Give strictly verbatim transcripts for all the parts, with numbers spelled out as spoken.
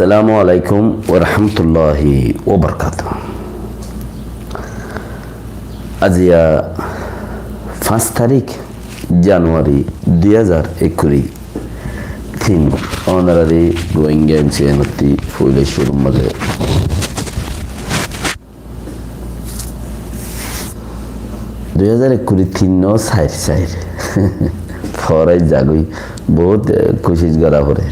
Assalamu alaikum warahmatulláhi wabarakátuhu. Aziya fañs tarík januwari dui házar ekkuri tin, ónorari Rohingya M C N ottí foila cúrur mazé dui házar ekkuri tin no sair sair. Forai zagói, bout, eh, kucíc gorá foré.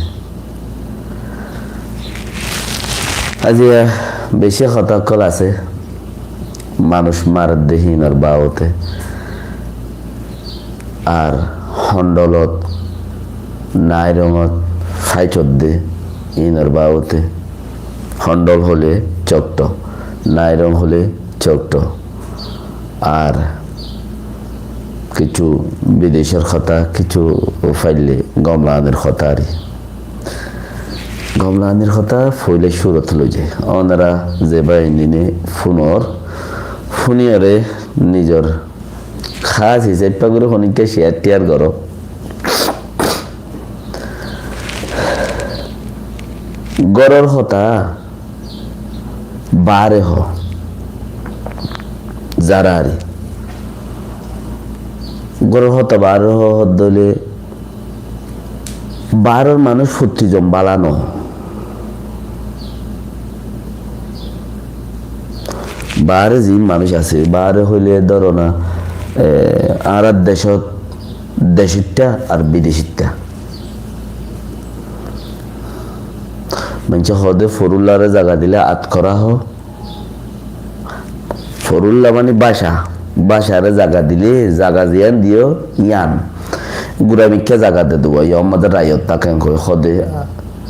Aziya beci hotá ókkol asé, manúic maredde híinor babote, ar hondolot, nairungot fáitodde híinor babote. Hondol hoilé cokto, nairung hoilé cokto. Ar kissú bidecor hotá, kissú faillé gom laganir hotá ar. Gom laganir hotá foila cúrut loizai. Ónora ze bái indine fúnor, fúniyore nizor hás hísafe gorí honikka share tiyar goró. Góror hotá baáre hoó. Zarari góror hotá baáre hoó hoddé óile baáror manúic fottí zon bála no. Baáre ziín manúic asé, baáre hoilé dóro na, e, añárar decót, decítta ar bidecítta. Maincé hoó de forúllaré zaga dilé atkora hoó. Forúlla mani báca, bácare zaga dilé, zaga ziyán diyó yían. Gura mikká zaga de duwa, yían mazé raiyot táke hoó de,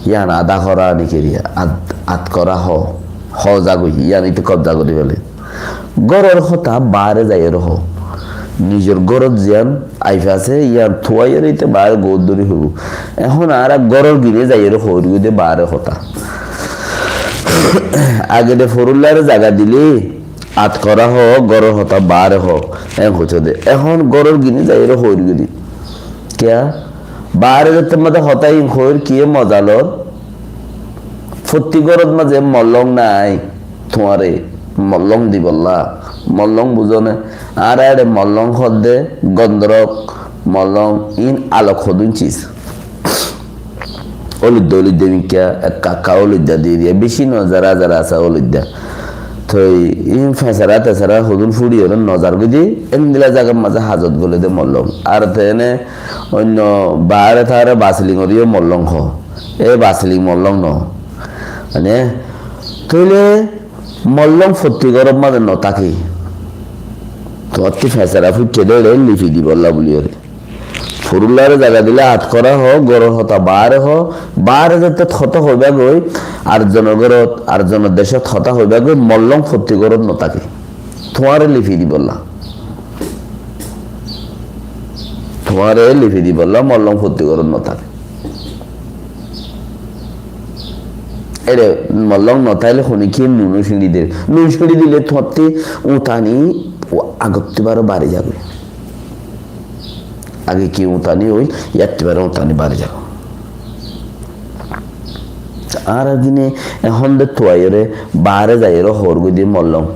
yían adá gorá niki, at-, atkora hoó, hoó zagói, yían ite kobza gorí félé. Góror hotá baáre zaiyóre hoó. Nizor górot ziyán aifa asé, yían tuaiyóre ite baáre goór dóri hoibó. Ehón añára góror gine zaiyóre hoóir goi de baáre hotá. Age de forúllaré zaga dilé, atkora hoó, góror hotá baáre hoó, en hoitó de. Ehón góror gine zaiyóre hoóir goi de. Kiyá? Baáre zetté mazé hotá in hoóir kiyé moza lor? Fottí górot mazé mollóng nái, tuáñre mollóng dibolla. Mollóng buzó né? Añára eçe mollóng hoó de, gondorok, mollóng, in alok hodún cis. Ólidda, ólidda mikká, ekka ekka ólidda di diya, beci no, zara zara asé ólidda. Toi in fesara tesara hodún fúçiyóre no zar goi de, endilla zagar mazé hazot gole de mollóng. Ar te ene oinno baáre taáre basilingoré yó mollóng hoó. E basiling mollóng no. Mane, tóile mollóng fottí góror mazé no táke. Tuáñttú fesara fúicce de eçe lifi dibolla buliyóre. Forúllaré zaga dilé atkora hoó, góror hotá baáre hoó, baáre zetté hotá hoibá goi, ar zonor górot, ar zonor decót hotá hoibá goi, mollóng fottí górot no táke. Tuáñre lifi dibolla. Tuáñre lifi dibolla, mollóng fottí górot no táke. Eçe mollóng no táile honikka nun cíñçi de. Nun cíñçi dile tuáñttú utani agottú baró bari zagói. Age ki utani óil, yáttú baró utani bari zagói. Añára dine ehón de tuaiyóre, baáre zaiyóre hoór goi de mollóng.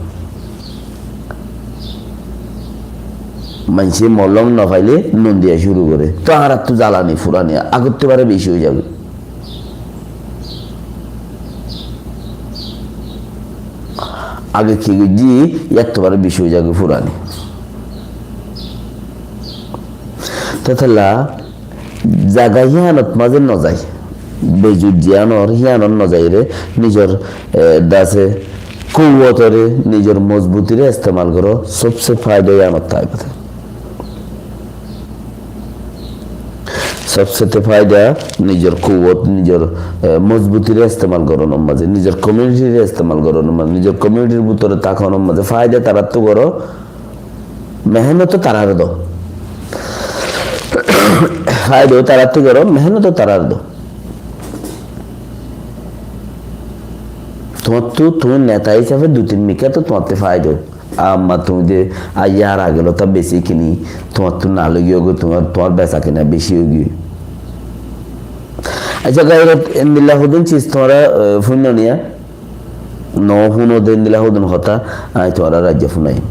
Maincé mollóng no faile nun diya cúru goré. Toi añárattú zalani furani agottú baró beci ói zagói. Age ki goijjí, yáttú baró beci ói zagói furani. Tótalla zaga híyanot mazé no zai. Bejut ziyánor híyanot no zaire nizor, e, dase kuwotore, nizor mozbutire estemal goró, sobse faida híyanot táibo. Sobse te faida nizor kuwot, nizor, e, mozbutire estemal gorónor mazé, nizor komiunitire estemal gorónor mazé, nizor komiunitir bútore tákonor mazé faida tarattú goró. Mehénot tarare do. Faida tarattú goró, mehénot tarare do. Tuáñttú, tuñí neta hísafe dui tin mikká to tuáñttú faida. Amma tuñí de aiyá ar age lóta beci kini, tuáñttú nalói giyói, tuáñr, tuáñr besakina beci ói giyói. Accá, gairot endilla hodún sis tuáñra, e, fúinno niya? No fúno de endilla hodún hotá, añí tuáñra raijja fúnaiyum.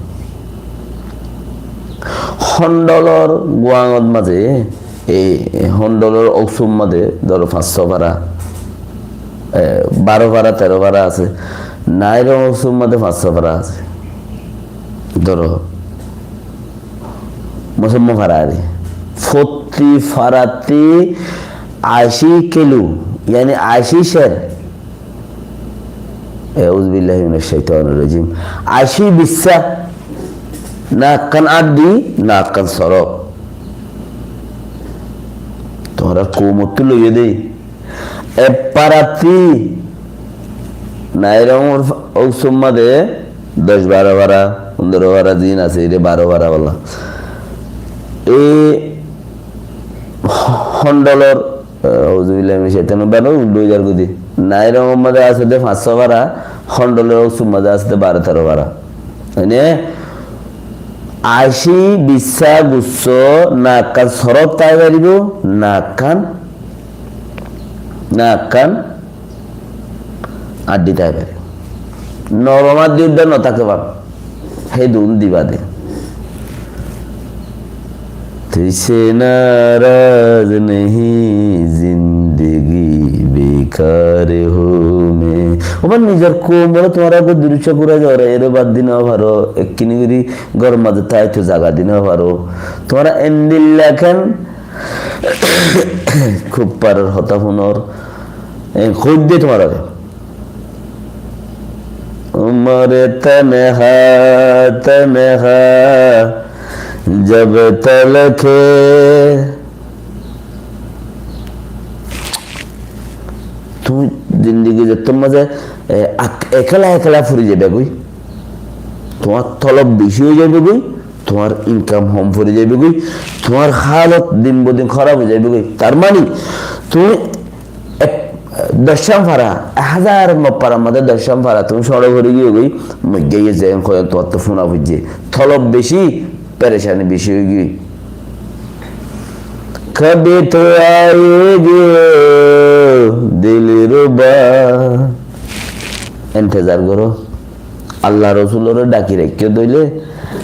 Hóndolor guañgot mazé, e, e, hóndolor óusum mazé, dóro, fañs só fara, e, baró fara, teró fara asé. Nairong óusum mazé fañs só fara asé. Dóro, musamman fara aré. Fottí farattí ací kilu, yani ací ser. Auzubillahi minash shaitanir rajim. Ací bissá, na ekkán addí, na ekkán sorop. Tuáñra koumottú loiyó de. Ek farattí, Nairongor fa-, óusum mazé doc baró fara, fundoro fara din asé, ire baró fara bolla. E hóndolor, auzubillahi minash shaitanir rajim, uldha ói zargói de. Nairongor mazé asé de fañs só fara, hóndolor óusum mazé asé de baró teró fara. Mane, ací bissá gussó na ekkán sorop tái faribó, na ekkán, na ekkán addí tái faribó. Norom addí uddá no táke fán. Hé dun diba de. تجھ سے ناراض نہیں زندگی بیکار ہوں میں. Óbar nizor koumoré tuáñra uggwá durusha gura zore, ere bad di no faro, ekkini gori góror mazé táito zaga di no faro. Tuáñra endilla ken kúb faror hotá fúnor, e, hoidde tuáñra de. عمر تنہا تنہا جب تلخ ہے. Tuñí zindigi zettór mazé, e, ak-, ekela ekela fori zaiba goi. Tuáñr tolob beci ói zaiba goi, tuáñr inkam hom fori zaiba goi, tuáñr halot din bodin hóraf ói zaiba goi. Tar mani, tuñí ek, doccán fara, ek házar mo-, farar mazé doccán fara, tuñí sóñço fori giyó goi, moigga giyé zeén hoiyó tuáñttú fúna foijjé. Tolob beci, perecani beci ói giyói. کبھی تو آئے گی او دلربا. Entezar goró. Allar Rosuloré dhaki raikkó dóile,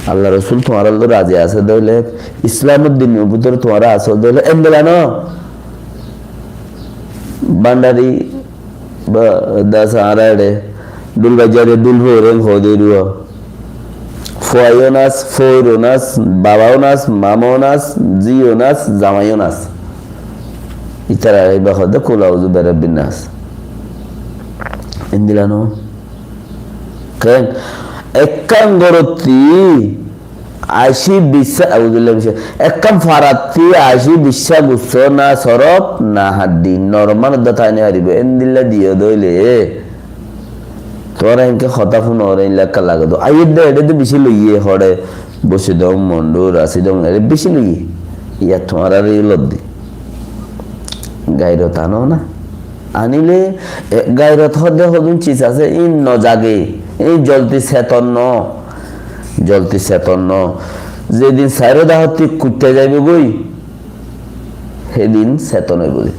Allar Rosul tuáñrallói razi asé dóile, Islamor dinor bútore tuáñra asó dóile, endilla no. Bhandari ba das añára eçe dhul baijja de, dhul foór en hoó de ruwa. Fuaiyó nas, foóiro nas, babáyo nas, mamáyo nas, zíyo nas, zamaiyó nas. Itarare iba hoó de kul auzu birabbin nas. Endilla no. Ken? Ekkán gorottí Ací bicá, auzubillah, bicá. Ekkán farattí ací bicá gussó, na sorof, na haddí, norom manúic dá tái no faribó. Endilla diyó dé óile, tuáñra enke hotá fúnor, endilla ekká lage dé. Aiyér dé, eçé dé bicí loiyé, hoçé, Bosidong, Mondu, Rasidong, eçé bicí loiyé. Yá tuáñrare lodde. Gairot ano na. Anile, e, gairot hoó de hodún cis asé, ín no zage, ín zoldi seton no, zoldi seton no. Zedin sairó dahottí kuitta zaibo goi, hedin seton óibo goi.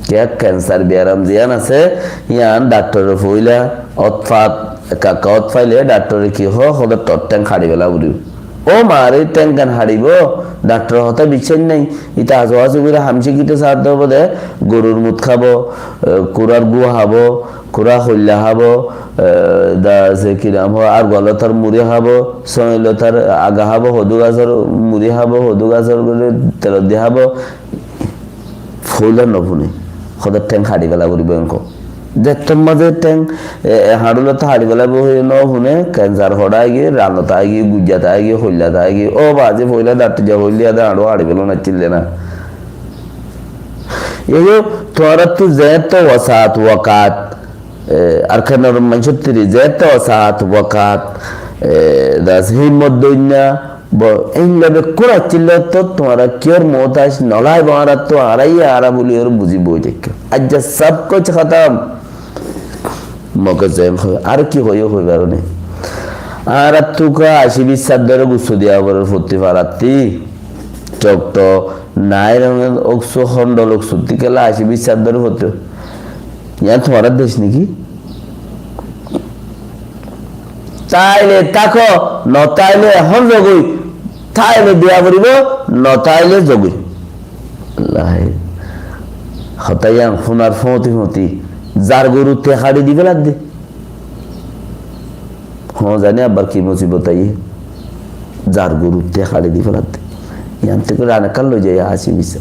Kiyá kensar biyaram ziyán asé, yían daktore foila, ót fat, ekka ekka ót faile daktore ki hoó, hoó de tor theng haçi fela foribo. Ó mare, thenggan haçibó, daktor hotá biccác nái. Ita asu asu gorí ham cíkito sar dóbo de, gorur mut hábo, e, kurar gúa hábo, kura hoilla hábo, e, da se ki nam hoó, ar golotar muri hábo, soñilotar aga hábo, hodú gasor muri hábo, hodú gasor gorí telot di hábo. Foila no fune. Hoó de theng haçi fela foribo enko. Zettót mazé theng, e, e, hañçulottu haçi félaibo hoiyé no fune, kensar hoçé aigiyé, ranot aigiyé, guijjat aigiyé, hoillat aigiyé. Ó bazi, foila daktor za hoilé de hañçu haçi félon accíl de na. Eyó, tuáñrattú zeéñtte wasaat wakat, e, Arkanor maincóttiri zeéñtte wasaat wakat, e, das himmot doinna, Bo-, éilla bekkún accíl de, to tuáñra kiyór muhtáj no laibo, añárattú añára yí añára buli óre buzí boi táikko. Aijja sab kuch khatam. Moke zeén hoi, ar ki hoi, hoi faro né. Añárattú ka ací bicá dóre gussó diya foror fottí farattí. Cokto, Nairong óksu, Hondol óksu, ti kiyólla Aci Bissador fotto. Yián tuáñrar dec niki? Táile táko, no táile ehón zogói. Táile diya foribó, no táile zogói. Lai. Hotá yián fúnar fóti fóti. Zar goru te haçi di féladde. Hoó zani abar ki musibot aiyé. Zar goru te haçi di féladde. Yián te kori anekkán loi zaiye Aci Bissa.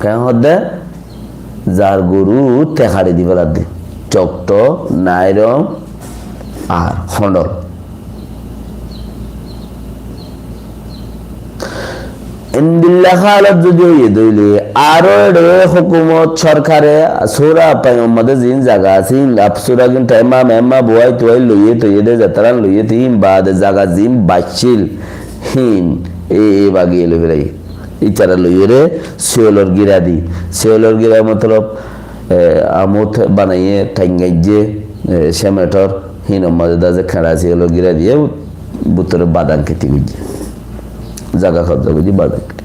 Keén hoódde? Zar goru te haçi di féladde. Cokto, Nairong, ar Hondol. Endilla hálot zodi óiye de óile, aró eçe hókumot sorkare sura paiyom mazé ziín zaga asé, hín ap sura gin taimma memma buwai tuwai loiye toiye de, zetarán loiye toiye, hín baade zaga ziín baiccíl, hín e, e bagiye loi félaiye. Ítara loiyóre siyolor gíra di, siyolor gíra motolob, e, amut banaiye, taingaijje, e, sementor, hínor mazé daze keñça siyolor gíra diye, bútore badan keti goijje. Zaga kobza goijje badan keti.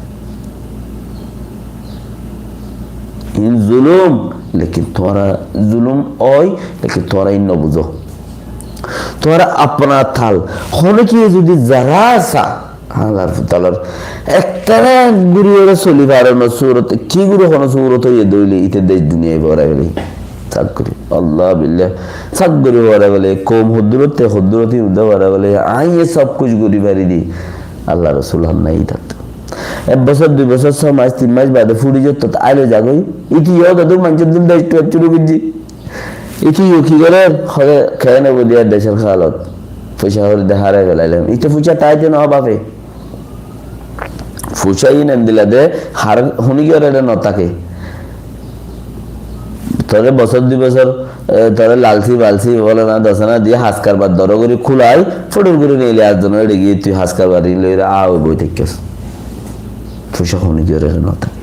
Hín zulum, lekin tuáñra zulum ói, lekin tuáñra hín no buzó. Tuáñra apna tal, hono ki zodi zara sa, Añárar futalor ekkán guri ore soli faron no surot, ki guri hono surot óiye de óile ite dec duniyai forai félaiye. Sak guri, Allah billah, sak guri forai félaiye, koum hoddúrot te hoddúrot hín uddá forai félaiye, aññí sob kuc guri fari di. Allah Rosul hán nai itat. Ek bosór, dui bosór, só mac, tin mac bade furi zotto, aile zagói. Iti yo dadu manjor dil dec tuwar curu gujji. Iti yo ki gorer? Hore, keén óibo de decor halot. Fuisa hori de harai félailam. Ite fuisa taite no bafe. Fuisa iín endilla de har honi giyóre no táke. Tore bosór dui bosór, e, tore lalsi balsi bole na dosana diye haskar bar doro gori kulai, futur gori nile ar dono eçe giyé tui haskar bar iín loire a ói boi táikkos. Fuisa honi giyóre no táke.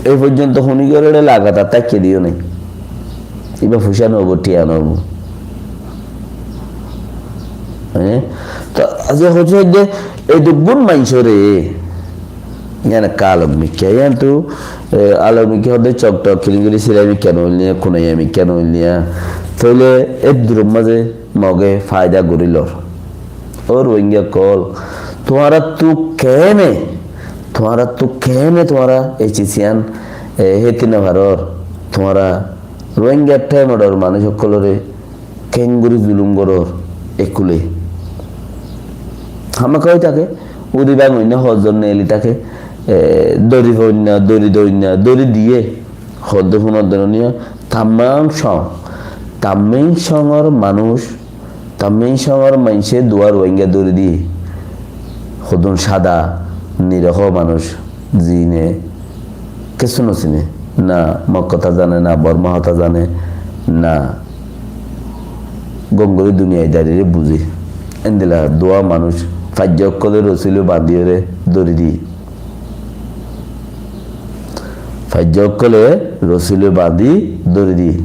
Ei foijjonto honi giyóre eçe lagatar táikke diyo nai. Iba fuisa no óibo, tiya no óibo. Hé? To, aijja hoito hoito de, ei duggún maincóre, yián ekka alok mikká, yián tu, e, alok mikká hoóde cok tok, kilingiri sirai mikká no óil niya, kunaiya mikká no óil niya. Tóile eddurór mazé Moge faida gorí lor. Ó Rohingya ókkol, tuáñrattú keéne, tuáñrattú keéne tuáñra ei cis yían, e, héti no farór? Tuáñra Rohingya thaimor manúic ókkolóre keéngorí zulúm gorór ekkúle. Hámaka ói táke, uri báñgoinna hoózon neeli táke, e, dóri foinna, dóri doinna, dóri diyé. Hoódde fúnodde no niya, Tammíng Cong, Tammíng Congor manúic, Tammíng Congor maincé duwá Ruáingga dóri diyé. Hodún cáda, nirohó manúic, ziíne kessú no siné, na Mog hotá zane, na Borma hotá zane, na gom gorí duniyaidarire buzé. Endilla duwá manúic faijja ókkolé rosí loi bañdíyore dóri diyé. Faijja ókkolé rosí loi bañdí dóri diyé.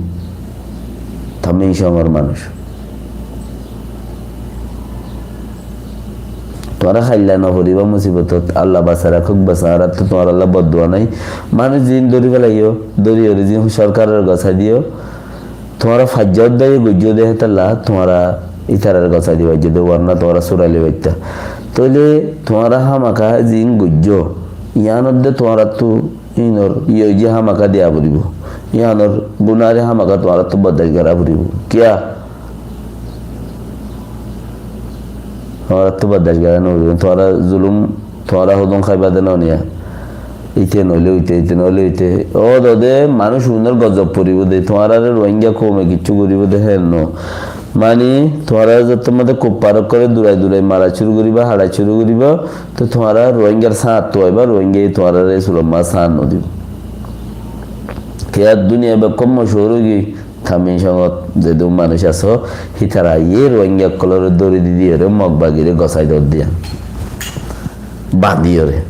Tammíng Congor manúic. Tuáñra háilla no foribá musibotot, Allah basai rakók bes, añárattú tuáñralla bodduwa nái. Manúic ziín dóri felaiyó, dóri yóre ziín sorkarore gosái diyó, tuáñra faijja óddaye goijjó de hétalla, tuáñra ítarare gosái di faijjó de, warna tuáñra surai loi faittá. Tóile tuáñra hámaka ziín goijjó, yíanodde tuáñrattú hínor yóiji hámaka diya foribó. Yíanor gunáre hámaka tuáñrattú boddac gorá foribó. Kiyá? Tuáñrattú boddac gorá no foribó. Tuáñra zulúm Tuáñra hodún háiba de no niya. Ite noóile uite, ite noóile uite. Ó dode, manúic unor gozob foribó de. Tuáñrare Ruáingga koume kiccú goribó de, héen no. Mani, tuáñra zottór modde kuffar ókkolore durai durai mara cúru goribá, haça cúru goribá, to tuáñra Ruáinggar sáñt tuaiba, Ruáinggaye tuáñrare Sulomma sáñt no dibó. Kiyá duniya bekkún mochúr óigiyoi, Tammíng Congot zedún manúic asó, hítara aiyé Ruáingga ókkolóre dóri di diyóre Mog bagire gosái dór diya. Bañdíyore.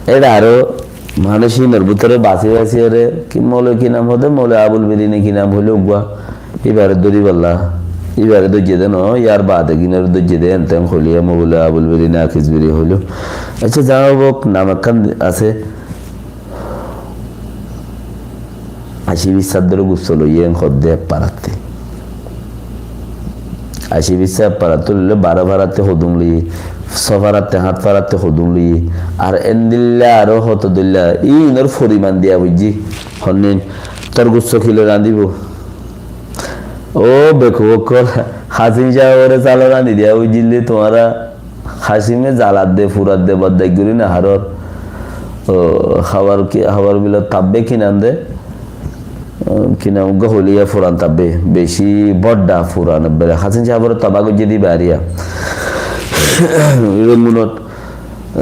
Éçe aró manúic hínor bútore basí basíyore, ki mouloi ki nam hoóde, mouloi Abul Biri ne ki nam hoilé uggúa, íbare dóribolla. Íbare dóijje de no, yar baade gínoré dóijje de, enten hoilé, Mobula Abul Beri, Nakis Beri hoiló. Accá, za hók, nam ekkán asé. Aci bicá dóre gusso loiyé en hoó de ek farattú. Aci bicá ek farattú loile baró farattú hodún loiyé, só farattú, hát farattú hodún loiyé. Ar endilla aró hoto dilla, inor foriman diya buijjí. Honnín, tor gusso kiloi rañdíbo? Ó bekuf ókkol, Hasim sábore salon ani diya buijjíle tuáñra Hasime zaladde, furadde, baddai gori no harór. Ó, hábar ki, hábar bilot tabbe ki nam de? Ó, ki nam uggwá hoilé yá furan tabbe. Beci bodda furan ebbere. Hasim sábore toba goijjé de ibare yá. Ibar munot, ó,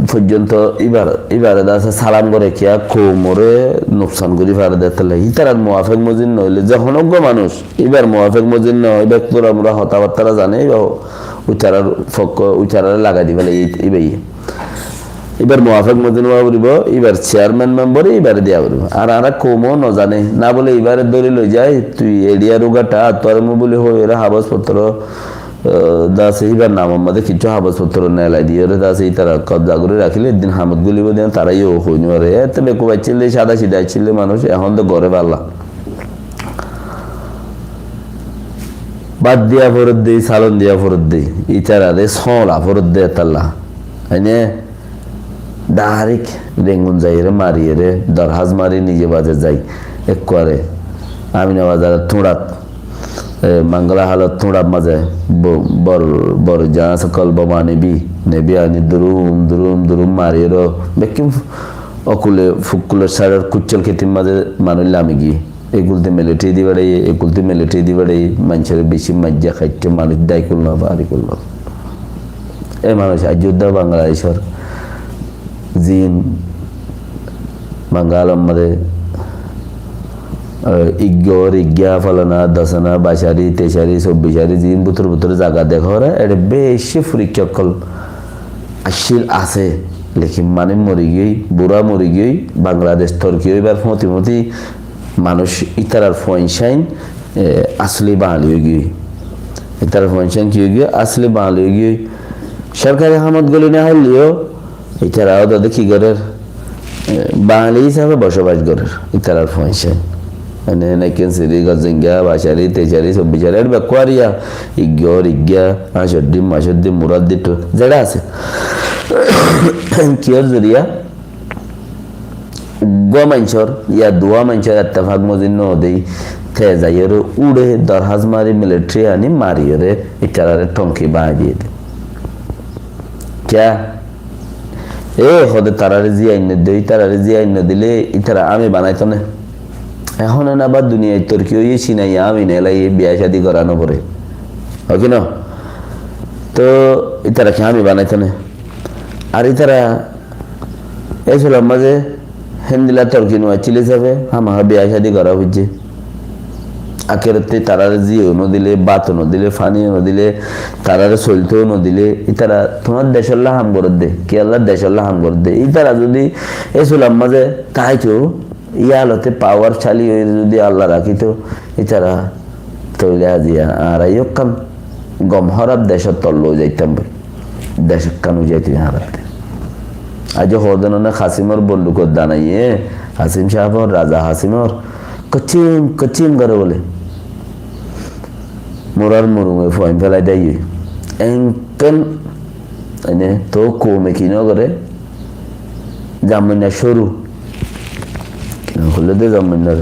foijjonto ibar, ibare de asé salam gore kiyá koumore nuksan gori fare de tolla. Ítarar muwafek mozin no óile, ze hono uggwá manúic, ibar muwafek mozin no, ibar tura mura hotabattara zane, iba Uitarar fokko, uitarare lagai di félaiye, íbaye. Íbar muwafek mozin ówa foribo, íbar chairman member e íbare diya foribo. Ar añára koumo no zane, na bóle íbare dóri loi zai, tui eçiyar ugatta, tuáre mui buli hoi, ere habos fottoro, eh, de asé íbar namor mazé kissú habos fottoro nelai di, ere de asé ítara kobza gori rakíle, eddin hamot gulibo de, tara yó hoi no fare. Ete bekuf accíl de, sada sida accíl de manúic, ehón de gore bála. Bát diya foredde, salon diya foredde, ítarare sóoñla foredde etalla. Ene darik rengun zaiyere mariyere, dorhás mari nize baze zai. Ekkuare Amina Bazar tuñçat, e, Mangala halot tuñçat maze bo-, bor, bor jañs ókkol boma nebi, nebi ani durum, durum, durum mariyere, bekkún okule fukkulor sarar kuccol ketir maze manúic lami giyé. Eggúlti military di beçaiye, eggúlti military di beçaiye, maincóre beci maijja háitto, manúic dái kulla, bari kulla. E manúic aijjó de Bangladecór zin Bangalor mazé, eh, iggór, iggá, falana, dosana, baicari, teicari, sobbicari, zin bútore bútore zaga dekóre, ere beci furikká ókkol accíl asé. Lekin manúic mori giyói, bura mori giyói, Bangladec torki óibar fóti fóti manúic ítarar fuain sáin, e, asóli Bangali ói giyói. Ítarar fuain sáin ki ói giyói? Asóli Bangali ói giyói. Sorkari hamot goli no háilleyo, ítara ó dade ki gorer? E, Bangali hísabe bosobac gorer, ítarar fuain sáin. Mane, Nekken Siri, Gozinga, Bacari, Tecari, Sobbicari, er bekkúariya, iggór, iggá, añcór din, macór din, murar din, zeçé asé. Kiyór zoriya? Uggúa maincór ya duwá maincór ettefak mozin no ódei, te zaiyóre uçe dorhás mari military ani mariyóre ítarare thomki bañgi diyé de. Kiyá? E hode tarare ziyain no de, ítarare ziyain no dile ítara ami banaito né? Ehón ena ba duniyai torki óiye, sinaiye ami nelaiye, biya cádi gora no fore. Ó ki no? To ítara ki ami banaito né? Ar ítara e sular mazé héndilla torki no accíl hísabe hámaha biya cádi gora foijjé. Akerotte tarare ziyó no dile, bát no dile, fani no dile, tarare soilto no dile, ítara tuáñr decolla ham goredde, kiyólla decolla ham goredde. Ítara zodi e sular mazé táito, yá halote power cáli ói zodi Allah rakíto, ítara toile aziya añára yó ekkán gom hóraf decór tolla ói zaitam boi. Dec ekkán ói zaito añáratte. Aijjó hoóde no né Hasimor bondukor danaiye, Hasim sáfor, raza Hasimor, kochim, kochim gore bóle. Murar murunge fuain félai daiyé. Enkén, ene, to koume ki no gore, zammoinna córu. Kina hoile de zammoinnar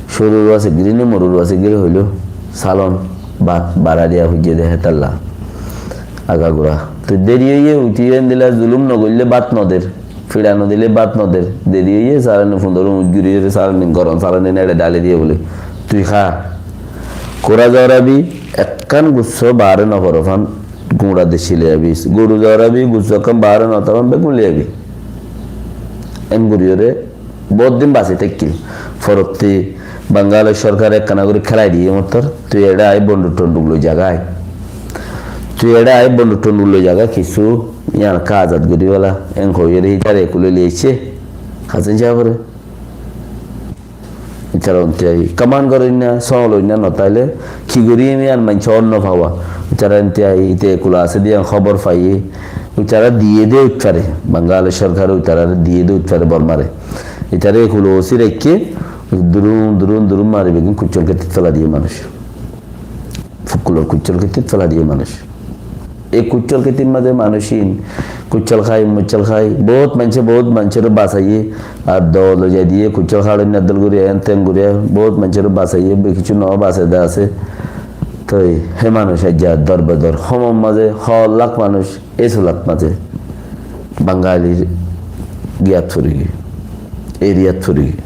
córur wase giri ne morur wase giri hoilo salon, bát, bara diya foijje de hétalla. Agagura. Te deri óiye uthi endilla zulum no goille bát no der. Fiça no dile bát no der. Deri óiye salani fundoro minit guri óiye salani gorom salani neçe dhali diye bóle. Tui há. Kura zorabi ekkán gusso baáre no foro fan. Guñça deci loi abi, goru zorabi, gusso ekkán baáre no tafan, beggún loi abi. En guriyóre bout din basi táikkil. Forotti Bangalor sorkare ekkana gori kélai diye mottor, tui eçe ai bonduk tonduk loi zaga ai. Tui eçe ai bonduk tonduk loi zaga, kissú iyan ka azad gori fela, en hoiyóre hítare ekule loi aicce. Hasim sáfore. Ítara ónte ai kaman goróinna, sóñloinna notáile ki gorí emi ar maincé ónno fawa. Ítara ónte ai ite ekula asé de yián hóbor faiyé. Ítara diyé de uithare, Bangal sorkare ítara diyé de uithare Bormare. Ítara ekula osí raikké, durum, durum, durum mari beggún kuccól kettit fela diyé manúic. Fukkulor kuccól kettit fela diyé manúic. E kuccól kettir mazé manúic ín kuccól hái, muccól hái, bout maincé bout maincóre basaiyé, ar dol ojai diyé, kuccól haçoinnar dol gorí, en ten gorí, bout maincóre basaiyé, be kissú no basai de asé. Toi hé manúic aijja dor bedor, homor mazé, ho lak manúic, e sulat mazé Bangalir giyat fori giyé, eriyat fori giyé.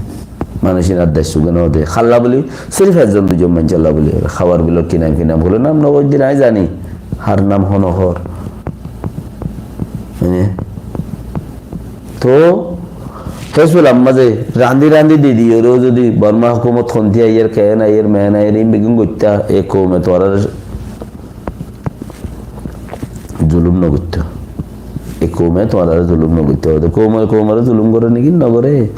Manúic ín ar dec suge no de. Hálla buli, sirif ekzon duizon maincólla buli. Hábar bilot ki nam, ki nam hoile nam no goijjé, añí zani. Har nam hono hor. Mane, to, hé sulam mazé randi randi di di, ore zodi Borma hókumot honti aiyér, ken aiyér, men aiyér, ín beggún goittá, e koume tuáñrar zulum no goittó. E koume tuáñrare zulum no goittó. Te koume koumore zulum goré niki? No goré.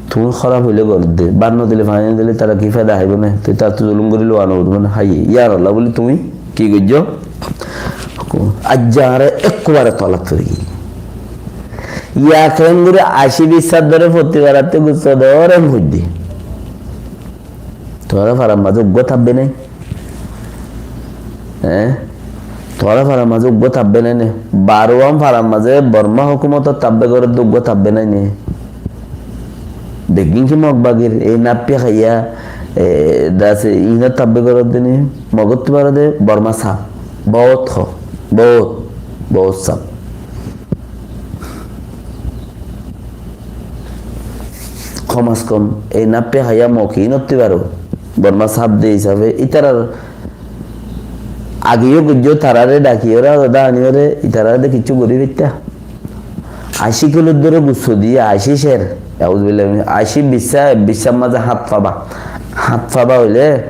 Tuñí hóraf óile gorédde. Bát no dile, faní no dile, tara ki feda háibo né? Te tarattú zulum gorí luwa no foribo né? Háiye. Yar Allah buli tuñí ki goijjó? Aijja añára ekkubare tolat fori giyí. Yá keén gorí ací bissá dóre fottí farattú gusso dóre hoiddé. Tuáñra farar mazé uggúa tábbe nái? Eé? Tuáñra farar mazé uggúa tábbe nái né? Baruwán farar mazé Borma hókumotór tábbe gorédde uggúa tábbe nái né? Beggín ki Mog bagir? Ei naffi háiya, e, dase, iínor tábbe gorédde né? Mogottú barede Borma saf. Bout ho-, bout, bout saf. Kom az kom, ei naffi háiya Mog iín ótti faro. Borma saf de hísafe, ítarar ageyó goijjó, tarare dhakiyóre, agoda aniyóre, ítarare de kissú gorí faittá. Ací kilur dóre gusso diyé, ací cer, auzubillah, ací bissá, bissár mazé háñt faba. Háñt faba óile,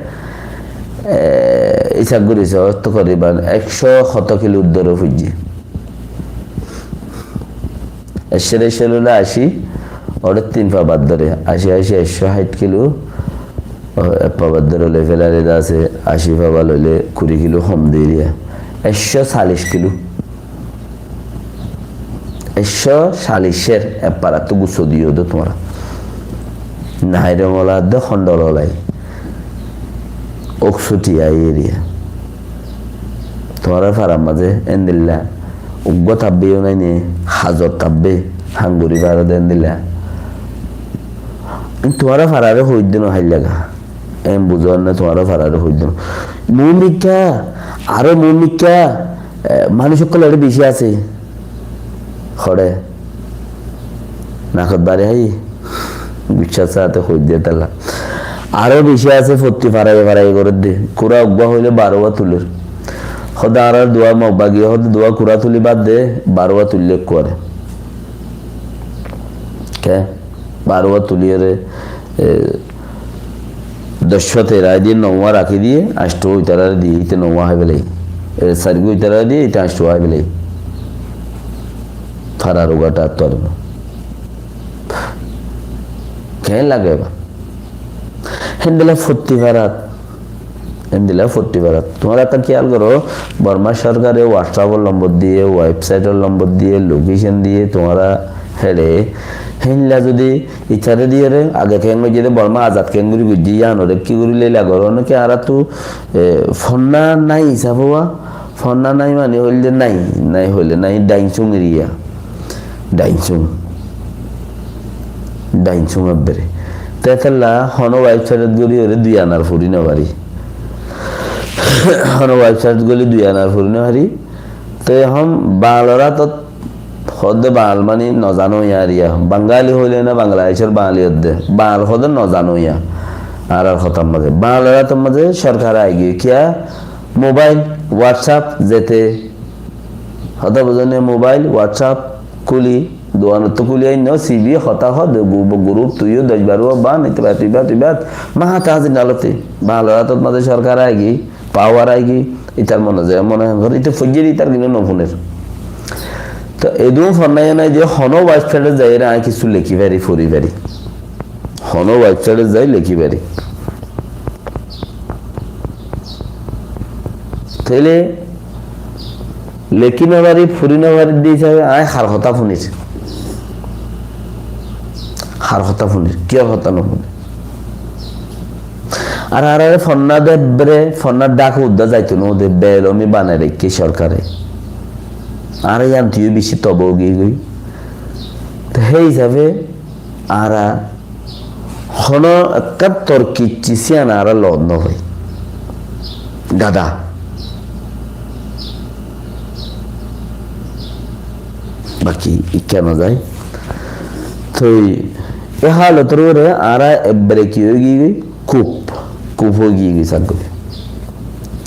e, hísab gorí só, tokoriban ekcó hoto kilur dóre foijjé. Ekcó, ekcó lóile ací, óre tin fa bad dóre, ací, ací, ekcó háit kiló, o, ek fa bad dóre loi félare de asé, ací fa bad lóile kuri kiló hom dóriya, ekcó salic kiló, ekcó salicor ek farattú gusso diyó de tuáñra. Nairongolá de Hondololai. Oksuti ai eriya. Tuáñra farar mazé endilla uggúa tábbe yó nái né, hazor tábbe, hanguri faro de endilla. Tuáñra farare hoidde no háilla ga. En buzón né, tuáñra farare hoidde no. Mumikká, aró mumikká, e, manúic ókkol ere beci asé. Hore. Nakot bari hái. Guccá sáte hoidde tala. Aró beci asé, fottí faraye faraye gorédde. Kura uggúa hoile baruwa tuler. Hóde añárar duwa Mog bagi, hóde duwa kura tuli bad de, baruwa tulle ekkuare. Ke? Baruwa tuliyóre, e, doc fa tera diyé, nouwa rakí diyé, añcthuwa ítarare diyé, íte nouwa hái félaiye. E, sairgua ítarare diyé, íte añcthuwa hái félaiye. Farar uggúa tát tuáñra. Keén lage ba? Héndilla fottí farat. Héndilla fottí farat. Tuáñra ekkán kiyal goró, Borma sorkare WhatsApp or lombor diyé, website or lombor diyé, location diyé, tuáñra héçe. Héndilla zodi ítare diyére, age keén goijjé de, Borma azad keén gorí goijjé, yíanore ki gorí leila goró, né ki añárattú, e, fonná nái hísafe wa, fonná nái mani hoilde nái, nái hoile nái, dainsung eriya. Dainsung. Dainsung ebbere. Te etella hono website ot gori ore dui anar furi no fari. Hono website ot gori dui anar furi no fari. Te ehón Bangalor átot hodde Bangal mani no zano ya eriya. Bangali hoile na Bangladeshor Bangali hodde. Bangal hodde no zano ya. Añárar hotar maze. Bangalor átot maze sorkar aigiyoi kiya? Mobile, WhatsApp, zete hotá buzóne, mobile, WhatsApp kúli, duanottú kúli ainno, sibi, hotá hó, de gu-, group tuiyó doc baró ban, ite bat, ite bat, ite bat, maha tahazir nalote, Bangalor átot maze sorkar aigiyoi, power aigiyoi, itar mone ze mone hoi, ite foijjé de itar gine no funer. To edún fonnaiya nai de hono website ot zaiyóre añí kissú lekí fari, fori fari. Hono website zai lekí fari. Tóile lekí no fari, fori no fari de hísabe añí har hotá funir. Har hotá funir, kiyór hotá no funir? Ar añáre fonná de ebbere, fonná dháke uddá zaito no de, beelomi banai raikké sorkare. Añára yíantu beci toba ói giyói. Te hé hísabe añára hono ekkán torkicci siyan añára loot no fai. Gada. Baki ikká no zai. Toi e halotor uore añára ebbere ki ói giyói? Kup. Kup ói giyói saggoi.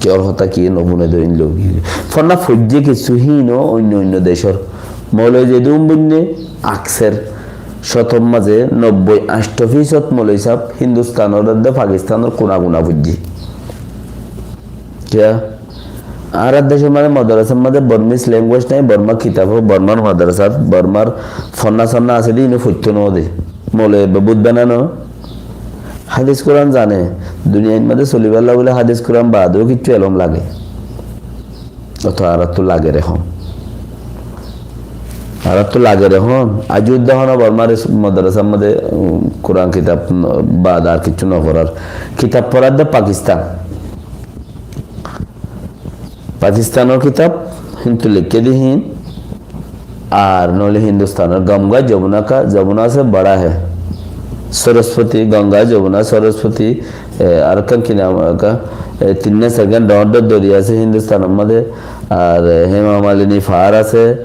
Kiyór hotá ki no fune de óin loi giyói. Fonná foijje kessú híno oinno oinno decór. Mouloi Zedun boinne akser. Cótor mazé nobboi ancto fisod mouloi sáb Hindustanor edde Pakistanor kuna kuna foijje. Kiyá? Añárar decór mazé modrasar mazé Burmese language nai, Bormar kitab, Bormar modrasat, Bormar fonná sonna asé de, ino foitto no de. Mouloi ebbe buzbe na no? Hadis Kuran zane, duniyair mazé solibálla bóli hadis Kuran baade ó kessú elóm lage. Oto añárattu lager ehón. Añárattu lager ehón. Aijjó de hono Bormar is-, modrasar mazé, um, Kuran kitab no, baade ar kessú no forar. Kitab forar de Pakistan. Pakistanor kitab, kintu leikké de hín, ar noile Hindustanor Ganga, Jamuna ka, Jamuna se bada hai. Saraswati, Ganga, Jamuna, Saraswati, e, ar ekkán ki nam, e, tin na sairgán dhoóñr dhoóñr doriya asé Hindustanor mazé, ar, e, Hema Malini fahar asé,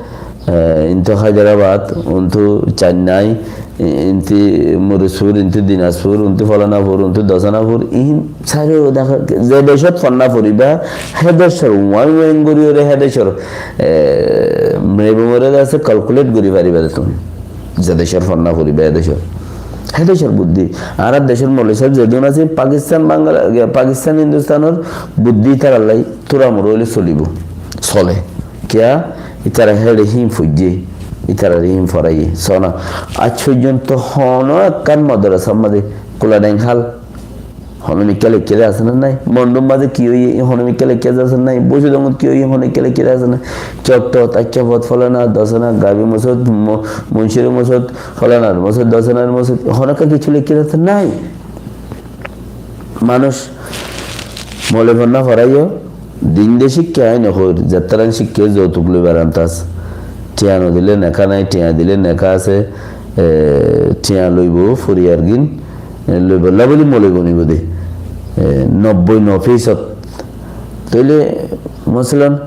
e, intu Hyderabad, untu Chennai, i-, inti Murisur, inti Dinaspur, untu Folanapur, untu Dosanapur, iín sairó dehá, ze decót fonná foribá, hé decór uáin uáin gorí ore hé decór, e, memory asé, calculate gorí faribá de tuñí. Ze decór fonná foribá, hé decór. Hé decór buddí. Añárar decór mouloi sáb zedún asé, Pakistan, Bangla-, Pakistan, Hindustanor buddí ítarar lai túra mura óile solibó. Sole. Kiyá? Ítara héçe hín foijjé, ítarare hín foraiyé. Sóna, aij foijjonto hono ekkán modrasar mazé Kuladeng hál hono mikká leikké de asé né nai? Mondur mazé ki óiye, hono mikká leikké de asé né nai? Boicudangot ki óiye, hono mikká leikké de asé né nai? Cottot, Aikkafot, Folana, Dosana, Gabi Mosót, Mo-, Muncir Mosót, Folanar Mosót, Dosanar Mosót, hono ekká kessú leikké de asé né nai? Manúic mouloi fonná foraiyó, din de cíkka añí no hoóir, zettarán cíkka zoutuk loi berantas. Thiañ no dile neká nai, thiañ dile neká asé, e, thiañ loibou foriyargín, e, loibolla buli mouloi bonibou de. E, nobboi no fisod. Tóile, mosolan,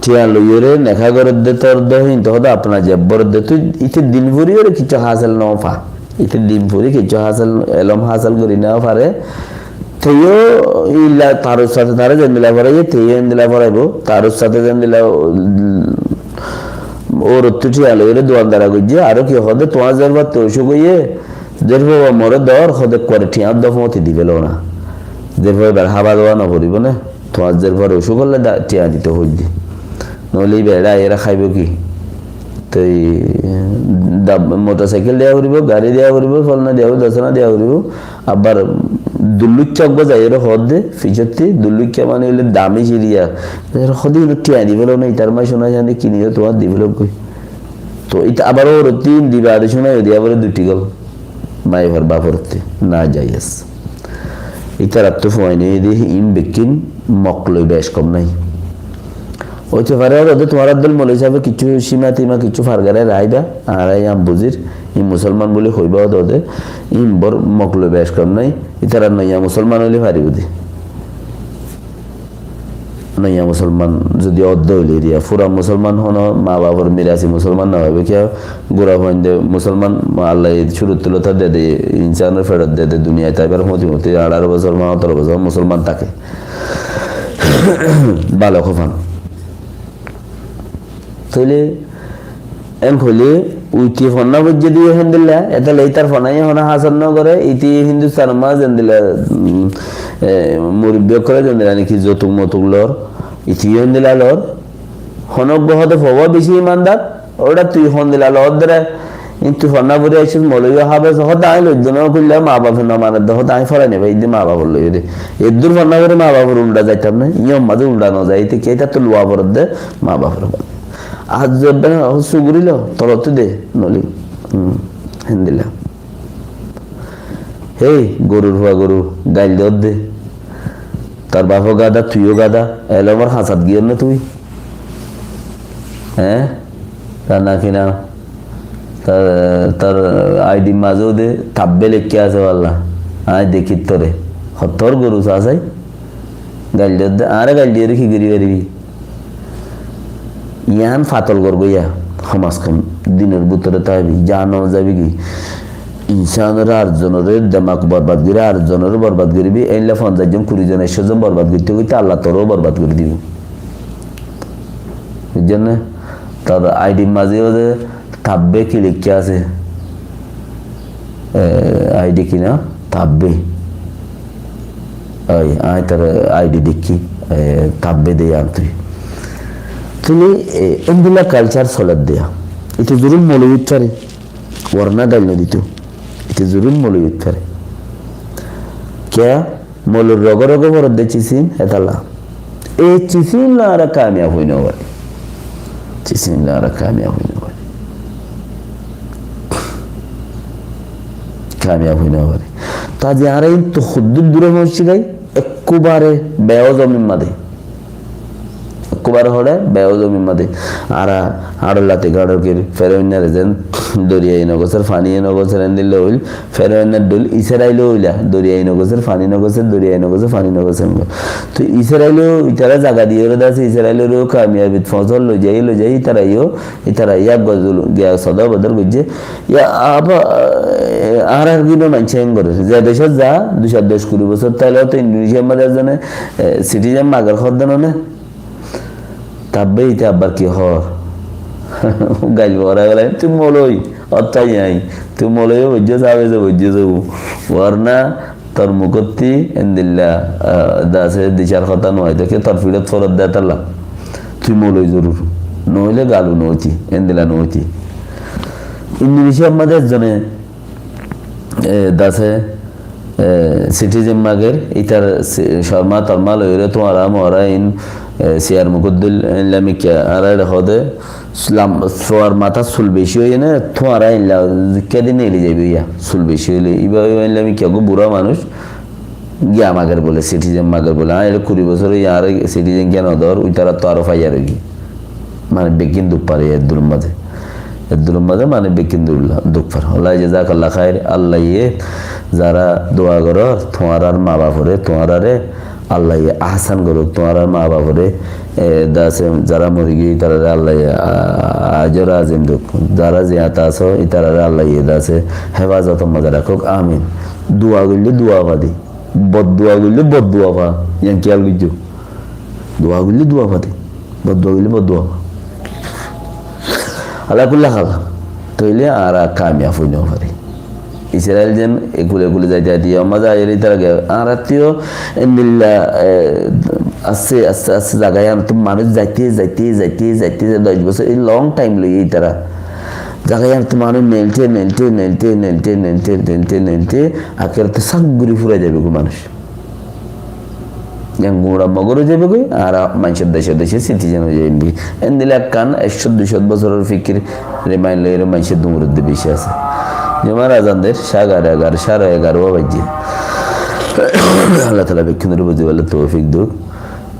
thiañ loiyóre neká gorédde tor de hín, tohóde apna jeb bóredde, tui ite din foriyóre kessú hásel no fa. Ite din fori kessú hásel, elóm hásel gorí no fare. Teyó illa tar ussate tare zendilla foraiyé, teyó endilla foraibó. Tar ussate zendilla, mm, órottú thiañ loiyóre duandara goijjé, aró ki hoóde, tuáñr zerfua to ocúk óiye, zerfua ba more dor, hoóde kuare thiañ dof moti di felo na. Zerfua ibar hába dowa no foribó né? Tuáñr zerfuar ocúk óile da-, thiañ dito hoiddé. Noóile íba eçé aiyóre háibo ki? Toi da-, motorsaikil diya foribó, garí diya foribó, folana diya foribó, dosana diya foribó. Abar dullúikka uggúa zaiyóre hoódde, fiçottí dullúikka mane óile dami ciriya. Tar hoódde ino thiañ di felo na, itar mai cúna cúni kiniyó tuáñr di felo goi. Toi ita abar órottí diba ade cúna diya fore dui thigol. Maiyafuar baforottí, najayez. Ítarattú fuain óiye de iín bekkín mok loi bec kom nái. Óite fare, ódode tuáñrar dol moloi sábe kissú címa tima kissú fargarai raáiba, añára yián buzir, iín musolman buli hoiba ódode, iín bor mok loi bec kom nái, ítara noiya musolman óile faribó de. Noiya musolman zodi oddó óile eriya, fura musolman hono ma bafor mirasi musolman no óibo, kiyá gura fuainde musolman, Allaye cúruttu lóti dede, insanor feçot dede, duniyait aibar fúañti fúañti añçáro bosór, fúañti añçáro bosór musolman táke. Bála hofan. Tóile en hoile, uite fonná foijjé de héndilla, etolla itar fonnaye hono hásol no gore, ite Hindustan mazé zendilla, mm, e, murubbi ókkole zendilla niki zoutuk moutuk lor, ite héndilla lor, hono uggúa hoóde fua beci imandar, óra tui héndilla lor dóre, Kintu fonná fori aiccós, moulovi háfez, hoódde añí loiddo no, kulla ma bafe no mane de, hoódde añí forai no fari de ma bafor loi de. Eddur fonná fori ma bafor ulda zaitam na, iyór mazé ulda no zai, ite ki, ita to luwa foredde ma bafor. Ar zebbe na, hoó sugurilo, tolottú de, noli. Hmm, héndilla. Héi, gorur fua goru, gail dodde. Tor bafo gada, tuiyó gada, elomor hañsat giyór na tui. Eé? Tar naki na? Tar, tar I D mazé de tabbe lekká asé balla. Añí dekí tore. Hottór goru sasai. Gail dodde, añáre gail diyóre ki gori faribi? Yián fatol gor goiya, hom az hom dinor bútore táibi, zan no zaibigói. Insanore ar zonore demak borbad gori, ar zonore borbad goribi, eilla fonzaic zon, kuri zon, ekcó zon borbad goitte goitte Allah toré borbad gori dibo. Buzzoné? Tar I D mazé de tabbe ki lekká asé? E, I D ki na? Tabbe. Ói, añí tar I D dekí, e, tabbe de yián tui. Tui, e, endilla culture soler de. Ite zurun moulovi uthare. Warna gail no dito. Ite zurun moulovi uthare. Kiya? Moulor roge roge foredde cisin, hétalla. E cisin loi añára kamiyab ói no fari. Cisin loi añára kamiyab ói no fari. Kamiyab ói no fari. Te aijja añára kintu hoddúr dure foóñsi giyói, ekkubare beozomin mazé. Ekkubare hoçé, beozomin mazé. Añára añárar lati gañçor kir, Feroinnare zen, doriya inogosor, fani inogosor, endilla óil, Feroinnar dóil, Israil óila, doriya inogosor, fani inogosor, doriya inogosor, fani inogosor. Toi Israil ó, itara zaga diyóre de asé, Israilore ó kamiyabit fosol loi zai, loi zai, itara ó, itara ó ek gozul giya soda bodor goijje. Ya, aba, e, añárar gine maincé en gorer. Ze decót za, dui cót doc kuri bosór táile to Indonesiar mazé zone, e, citizen mager hoódde no ne? Tabbe ite abbar ki hoór? Gail forai bela, tui mouloi, ottá añí. Tui mouloi ó boijjós, háfez ó boijjós, warna tor mukottí endilla, ah, dase dicár hotá no aito, ke tor fiçot foredde hétalla. Tui mouloi zorur. Noóile galu no óiti, endilla no óiti. Indonesiar mazé zone, e, dase, e, citizen mager, itar si-, corma torma loiyóre tuáñra muára in, e, siyar mukot dil, inla mikká, añára ere hoóde, lam-, suar matát sul beci óiye ne, tuáñra inla zikká di neli zaibo ya, sul beci óile. Iba, iba inla mikká gó bura manúic, giya mager bole, citizen mager bole. Añí ere kuri bosór óiye, añáre citizen giya no dor, uitarattú aró faiyar óiye. Mane beggín duk fare eddur mazé. Eddur mazé mane beggín duk, duk fare. Wallahi jazakallah khair. Allaye zara dua goror, tuáñrar ma bafore, tuáñrare Allaye ahsan goruk, tuáñrar ma bafore, e, dase zara mori giyé, itarare Allaye, a, ajor azim duk. Zara ziyat asó, itarare Allaye dase hefazotor mazé rakuk. Amin. Dua goille dua fadi. Boddua goille boddua fa. Yián kiyal goijjo. Dua goille dua fadi. Boddua goille boddua fa. Ala kulli hal. Toile añára kamiyab ói no fari. Israil zen ekule ekule zaite zaite, yar mazé aiyóre itara ge-, añárattú endilla, e, asé, asé, asé zaga yián to manúic zaite, zaite, zaite, zaite, zaite, doc bosór, ei long time loiye itara. Zaga yián to manúic nelte, nelte, nelte, akérotte sak gori furai zaibo goi manúic. Yián gura mogor ói zaibo goi, añára maincór dece dece citizen ói zaiyum goi. Endilla ekkán ekcó dui cót bosóror fikir remain loiyóre maincór dumuroddé beci asé. Jumar azan der, sagar egar, sare egaró baijje. Allah taala bekkúnore buzibar toufik duk.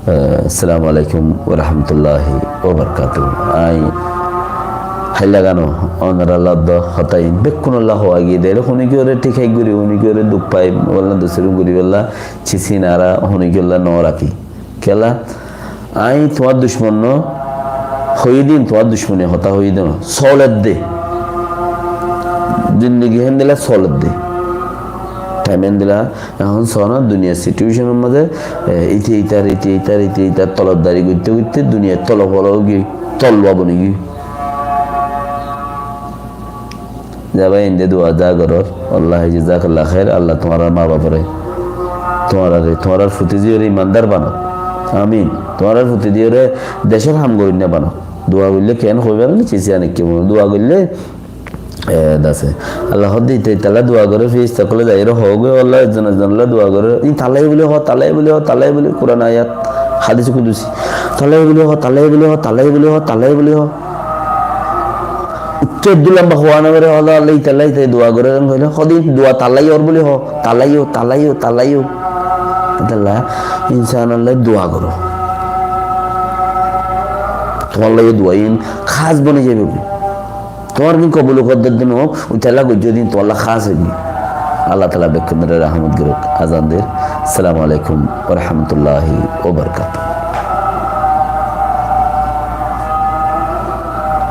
Eh, assalamu alaikum wa rahmatullahi wa barakatuhu. Añí háilla gano, onorallá do hotá in bekkúnollá hoó giyé de, hone kiyóre thík gori, hone kiyóre duk fai, walla dusrí gori, walla Cisin añára hone kiyólla no rakí. Kiyólla? Añí tuáñr ducmon no, hoiyé din tuáñr ducmoni hotá hoiyé din no. Soler de. Zindigi héndilla soler de. Thaim héndilla, ehón só na, duniyar situation or mazé, e, ite itar, ite itar, ite itar tolobdari goitte goitte duniyar tolob ói giyói, toluwa boni giyói. Za bái, ende dua za goror. Wallahi jazakallah khair. Allah tuáñrar ma bafore, tuáñrare, tuáñrar futiziyore imandar banok. Amin. Tuáñrar futiziyore decor ham gorinna banok. Dua goille ken hoibar ni, cisi anik ke dua goille E, dase. Allah hoódde ite tala dua goré, firista ókkole zaiyóre hoó goi, Allah ekzon ekzon olla dua goré. Ín tala buli hoó, tala buli hoó, tala buli, Kuran ayat, hadis kudusi. Tala buli hoó, tala buli hoó, tala buli hoó, tala buli hoó. Ucce eddur lamba hoó no goré, Allah, Allah, ite tala ite dua goré, hoódde dua tala or buli hoó, tala, tala, tala. Ite tala, insan olla dua goró. Tuáñlla dua ín hás boni zaibo. Tuáñr ín kobul goddé din, ite tala goijjó din tuáñlla hás óibo. Allah taala bekkúnore rahmot goruk. Azan der. Assalamu alaikum wa rahmatullahi wa barakatuhu.